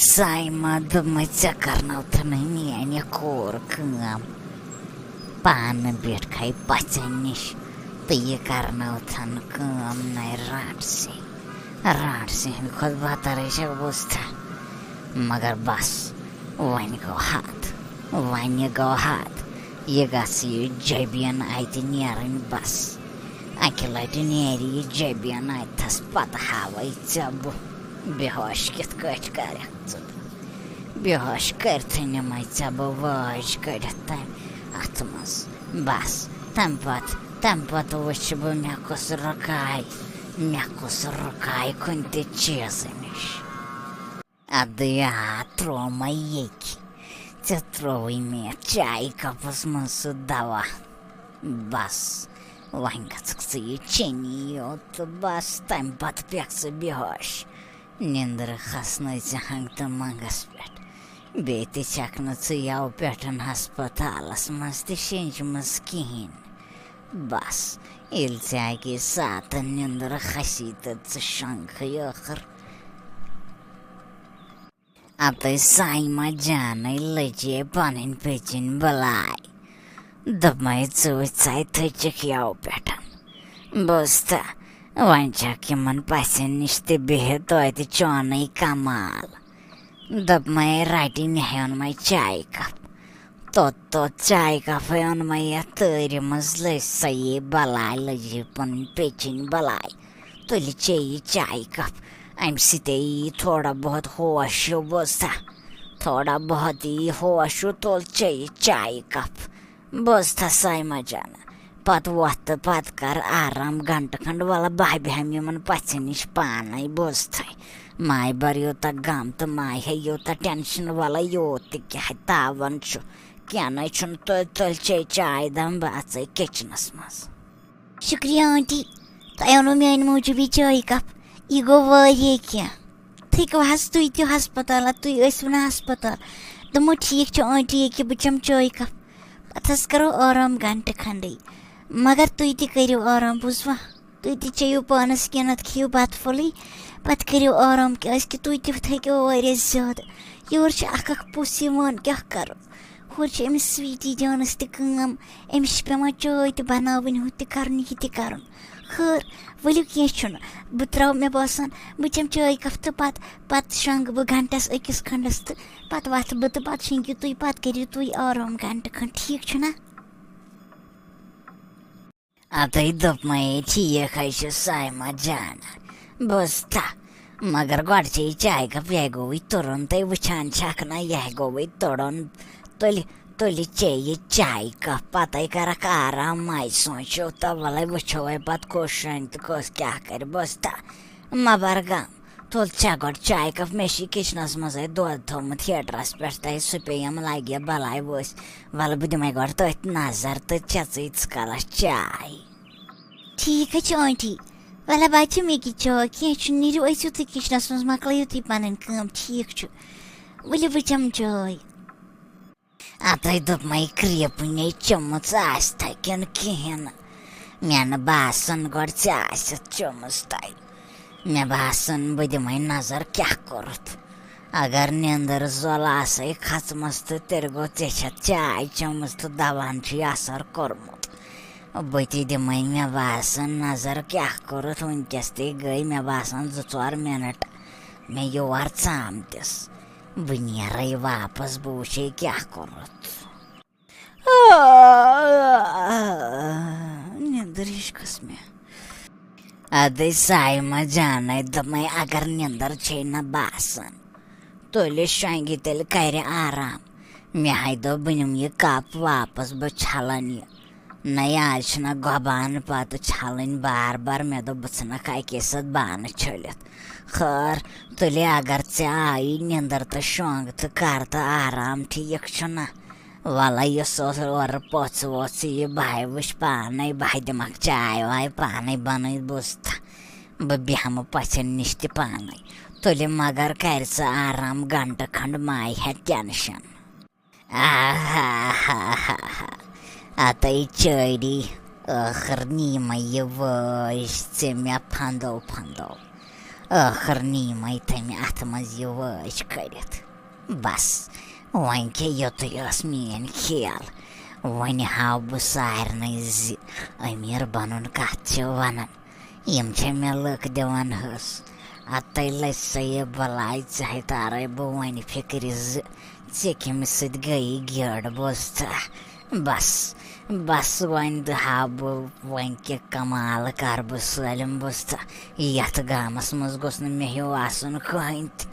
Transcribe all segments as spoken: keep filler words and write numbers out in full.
سایمہ دوٚپمَے، "ژےٚ کرنٲوتھَن میٛانہِ کورِ کٲم۔ پانہٕ بیٹھکھے پژھٮ۪ن نِش تہٕ یہِ کرنٲوتھَن کٲم، نَے رانٛٹسٕے، رانٛٹسٕے ہٕنٛدِ کھۄتہٕ بدترٕے چھَکھ بوٗزتھا۔ مگر بس، وۄنۍ گوٚو حد، وۄنۍ گوٚو حد۔ یہِ گژھِ یہِ جبیٖن اَتہِ نیرٕنۍ بس۔ اَکہِ لٹہِ نیرِ یہِ جبیٖن اَتھس، پتہٕ ہاوَے ژےٚ بہٕ بے ہوش کِتھ کٲٹھۍ کرکھ ژٕ بہٕ۔ بے ہوش کٔرتھٕے نِمَے ژےٚ بہٕ وٲج کٔڑِتھ تَمہِ اَتھٕ منٛز۔ بس، تَمہِ پتہٕ، تَمہِ پتہٕ وٕچھِ بہٕ مےٚ کُس رُکاے، مےٚ کُس رُکاے کُنہِ تہِ چیٖزٕ نِش۔" ادٕ یا تروومے ییٚکہِ۔ ژےٚ ترووُے مےٚ چایہِ کپس منٛز سُہ دوا۔ بس، وۄنۍ گژھکھ ژٕ یہِ چینی یوت تہٕ بس، تمہِ پتہٕ پیٚکھ ژٕ بے ہوش۔ نِندرٕ کھسنٲے ژےٚ ہنٛگتہٕ منٛگس پٮ۪ٹھ۔ بیٚیہِ تہِ چھکھ نہٕ ژٕ یَوٕ پٮ۪ٹھ ہسپتالس منٛز تہِ شیٚنجمٕژ کِہیٖنۍ۔ بس، ییٚلہِ ژےٚ اَکی ساتہٕ نِندٕر کھسی تہٕ ژٕ شۄنٛگکھٕے ٲخٕر۔ اَتَے سایمہ جانٕے لٔجے پنٕنۍ پیٚچِنۍ بَلاے۔ دوٚپمَے، "ژٕ وٕچھ سا، تھٔچِکھ یَوٕ پٮ۪ٹھ۔ بوٗزتھا، وۄنۍ چھَکھ یِمَن پَژھٮ۪ن نِش تہِ بِہِتھ توتہِ چونٕے کمال۔" دوٚپمَے، "رَٹہِ مےٚ ہیوٚن مَے چایہِ کپ۔" توٚت توٚت چایہِ کپھے اوٚن مےٚ یتھ تۭرِ منٛز، لٔج سۄ یی بلاے، لٔج یہِ پنٕنۍ پیٚچِنۍ بلاے۔ تُلہِ چیٚیہِ چایہِ کپ، امہِ سۭتۍ یی تھوڑا بہت ہوش ہیوٗ، بوٗزتھا؟ تھوڑا بہت یی ہوش ہیوٗ، تُل چیٚیہِ چایہِ کپ، بوٗزتھا سایمہ جانہ؟ پتہٕ وۄتھ تہٕ پتہٕ کر آرام گنٹہٕ کھنڈ، ولہٕ بہٕ بیہم یِمن پژھٮ۪ن نِش پانے، بوٗزتھے؟ ماے بر یوٗتاہ غم تہٕ ماے ہے یوٗتاہ ٹینشن، ولہٕ یوٗت تہِ کیٛاہ تاوان چھُ، کینٛہہ نَے چھُنہٕ، تُل، تُل چے چاے دم، بہٕ اژے کچنس منٛز۔ شُکریہ آنٹی، تۄہہِ اوٚنوُ میٛانہِ موٗجوٗب یہِ چایہِ کپ، یہِ گوٚو واریاہ کینٛہہ۔ تھٔکِو حظ تُہۍ تہِ ہسپتال، تُہۍ ٲسِو نہٕ ہسپتال۔ دوٚپمو، "ٹھیٖک چھُ آنٹی، ییٚکیٛاہ بہٕ چٮ۪مہٕ چایہِ کپ۔" پتہٕ حظ کرو آرام گنٹہٕ کھنڈٕے۔ مگر تُہۍ تہِ کٔرِو آرام، بوٗزوا؟ تُہۍ تہِ چیٚیِو پانَس کینٛہہ، نَتہٕ کھیٚیِو بَتہٕ پھوٚلٕے، پَتہٕ کٔرِو آرام، کیٛازِکہِ تُہۍ تہِ تھٔکِو واریاہ زیادٕ۔ یورٕ چھِ اَکھ اَکھ پوٚژھ یِوان، کیٛاہ کَرو؟ ہورٕ چھِ أمِس سویٖٹی جانَس تہِ کٲم، أمِس چھِ پٮ۪وان چاے تہِ بَناوٕنۍ، ہُہ تہِ کَرُن، یہِ تہِ کَرُن۔ خٲر، ؤلِو کینٛہہ چھُنہٕ، بہٕ ترٛاوٕ، مےٚ باسان، بہٕ چٮ۪مہٕ چاے کَپ تہٕ پَتہٕ، پَتہٕ شۄنٛگہٕ بہٕ گھنٹَس أکِس کھنٛڈَس تہٕ پَتہٕ وۄتھٕ بہٕ تہٕ پَتہٕ شۄنٛگِو تُہۍ، پَتہٕ کٔرِو تُہۍ آرام گھنٹہٕ کھنٛڈ، ٹھیٖک چھُنا؟ اَدَے دوٚپمَے، "ٹھیٖک حظ چھُ سایمہ جان، بوٗزتھا، مگر گۄڈٕ چے یہِ چایہِ کپ، یہِ گوٚوُے تُرُن، تُہۍ وٕچھان چھَکھ نہ، یہِ گوٚوُے تُرُن، تُلہِ، تُلہِ چے یہِ چایہِ کپ، پَتَے کَرَکھ آرام، مَے سونٛچو تہٕ وَلَے وٕچھو وۄنۍ پَتہٕ کُس شۄنٛگہِ تہٕ کُس کیٛاہ کَرِ، بوٗزتھا، مہ بَر غم۔" تُل چا گۄڈٕ چاے کپ، مےٚ چھِ کچنس منٛزے دۄد تھوٚومُت ہیٹرس پٮ۪ٹھ، تہٕ سُہ پیٚیَم لگہِ بلاے ؤسۍ۔ وَلہٕ بہٕ دِمے گۄڈٕ تٔتھۍ نظر تہٕ چےٚ ژٕ ییٖتِس کالس چاے۔ ٹھیٖک حظ چھُ آنٹی۔ وَلہٕ بہٕ حظ چٮ۪مہٕ ییٚکیٛاہ چاے، کینٛہہ چھُنہٕ، نیٖرِو أژِو تُہۍ کچنس منٛز، مۄکلٲیِو تُہۍ پنٕنۍ کٲم، ٹھیٖک چھُ۔ ؤلِو بہٕ چٮ۪مہٕ چاے۔ اَتَے دوٚپمَے، کرٛیپُنے چٔمٕژ آسہِ تھَے کِنہٕ کِہیٖنۍ نہٕ۔ مےٚ نہٕ باسان گۄڈٕ ژےٚ آسٮ۪تھ چٔمٕژ تَے۔ مےٚ باسان، بہٕ دِمَے نظر کیٛاہ کوٚرُتھ۔ اگر نیٚنٛدٕر زۄل آسَے کھٔژمٕژ تہٕ تیٚلہِ گوٚو ژےٚ چھَتھ چاے چٔمٕژ تہٕ دَوہَن چھُے اثر کوٚرمُت۔ بہٕ تہِ دِمَے، مےٚ باسان، نظر کیٛاہ کوٚرُتھ۔ وٕنۍکٮ۪س تہِ گٔے، مےٚ باسان، زٕ ژور مِنَٹ مےٚ یور ژامتِس۔ بہٕ نیرے واپس، بہٕ وٕچھے کیٛاہ کوٚرُتھ۔ نیٚنٛدٕر ہِش کھٔژ مےٚ۔ اَدٕ سایمہ جانَے دوٚپمَے، اگر نیٚنٛدٕر چھے نہ باسان، تُلہِ شۄنٛگہِ تیٚلہِ کَرِ آرام۔ مےٚ ہَے دوٚپ، بہٕ نِمہٕ یہِ کپ واپس، بہٕ چھَلَن یہِ۔ نَے، آز چھِنہ گۄبان پَتہٕ چھَلٕنۍ بار بار۔ مےٚ دوٚپ، بہٕ ژھٕنَکھ اَکے ساتہٕ بانہٕ چھٔلِتھ۔ خٲر، تُلہِ، اگر ژےٚ آیی نیٚنٛدٕر تہٕ شۄنٛگ تہٕ کر تہٕ آرام، ٹھیٖک چھُنہ؟ وَلَے، یُس اوس اورٕ پوٚژھ ووٚژھ یہِ، بہٕ ہَے وٕچھ پانَے، بہٕ ہَے دِمَکھ چاے واے پانَے بَنٲوِتھ، بوٗزتھا؟ بہٕ بیٚہمہٕ پَژھٮ۪ن نِش تہِ پانَے۔ تُلہِ، مگر کَرِ ژٕ آرام گھنٹہٕ کھنٛڈ، مَے ہےٚ ٹٮ۪نشَن۔ آہاہاہا۔ اَتَے چٲری، ٲخٕر نی مےٚ یہِ وٲج ژےٚ مےٚ پھنٛدو پھنٛدو۔ ٲخٕر نی مَے تٔمۍ اَتھٕ منٛز یہِ وٲج کٔڑِتھ۔ بس، وۄنۍ کیٛاہ، یُتُے ٲس میٛٲنۍ کھیل۔ وۄنۍ ہاو بہٕ سارنٕے زِ أمیٖر بَنُن کَتھ چھِ وَنان۔ یِم چھِ مےٚ لٕکھ دِوان ہٕس۔ اَتَے لٔج سا یہِ بَلاے، ژےٚ ہے تارَے بہٕ وۄنۍ فِکرِ زِ ژےٚ کٔمِس سۭتۍ گٔیی گیڈ بوزتھا؟ بس، بس وۄنۍ دِ ہا بہٕ، وۄنۍ کہِ کمال کر بہٕ سٲلِم بوزتھا۔ یتھ گامس منٛز گوٚژھ نہٕ مےٚ ہیوٗ آسُن کٕہٕنۍ تہِ،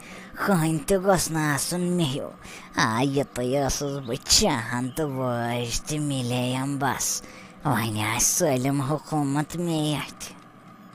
کٕہٕنۍ تہِ گوٚژھ نہٕ آسُن مےٚ ہیوٗ۔ آ، یُتُے ٲسٕس بہٕ چاہان تہٕ وٲج تہِ مِلییم بس۔ وۄنۍ آسہِ سٲلِم حکوٗمت مے اَتھِ۔